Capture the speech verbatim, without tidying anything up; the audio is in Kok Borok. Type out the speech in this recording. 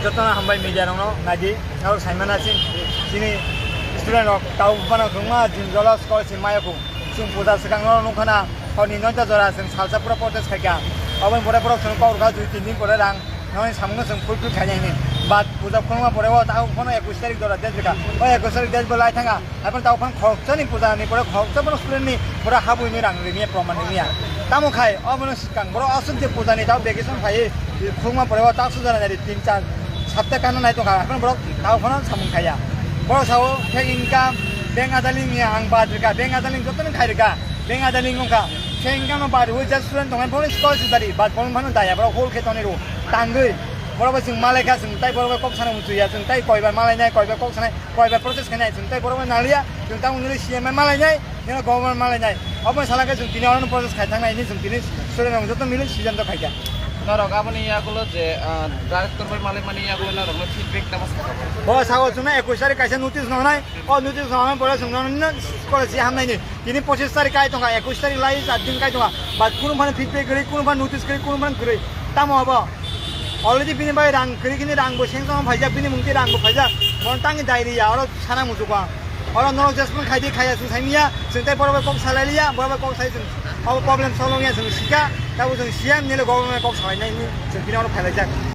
Jotono hambai media rokno naidi, norok saimana sin, chini student rok tau phano kwbangma jin jolo scholarship maya kho. Chwng puja swkang no nukha na, hor ni noita jora chwng salsa pura protest khaikha. Aboni pore borok chwng kok rwkha dui tin din pore rang, noni samung no chwng fulfill khainai hwnwi. But puja khulungma pore o tau phano ekush tarik jora date rwkha. O ekush tarik date bo lai thanga. Haikhe tau phano khoroksa ni puja ni pore khoroksa bono student ni pore habwi ni rang rini proman rini ya. Tamo khai obono swkang borok aswk je puja ni tau vacation phai khulungma pore o tau suja nai tin char sapta kana nai tongkha haikhe borok tau phano samung khaiya. Borok sao fake income bank adaling ya ang bad rika bank adaling joto ni khai rika bank adaling wngkha fake income no bad wi just student tongnai borok scholarship bari bad borok phano daya borok hol khe tonwi ro tangwi borok bai chwng malai kha chwng tai borok bai kok sana muchung ya chwng tai koi bar malai nai koi bar kok sanai. Koi bai protest khainai, chwng tai borok bai naliya, chwng tamo nini C M bai malainai, nini government malainai. Obo sala khe chwng tini oro protest khai thangnai, hini chwng tini student rok joto mili siddhanto khaikha. Norok aboni yagulo je, ah, director bai malaimani yagulo norokno feedback tamo sakha? Bo sao chwngno ekush tarik kaisa notice no hnai, o notice no hnai pore chwngno nini college si hamnaini. Tini pochis tarik kai tongkha, ekush tarik lai char din kai tongkha, ba kunu phano feedback kwrwi, kunu phano notice kwrwi, kunu phano kwrwi. Tamo abo? Already bini bai rang kwrwi kini rang bo sengtong phaijak, bini mungti rang bo phaijak. Mon tangi diary ya, oro sana muchukha. Oro norok jesmon khaidi khaya chwng saimiya, chwng tai borok bai kok salai liya, borok bai kok sai chwng abo problem solve ya chwng sika, tabo chwng C M nile government kok salai nai chwng bini oro phailaijak.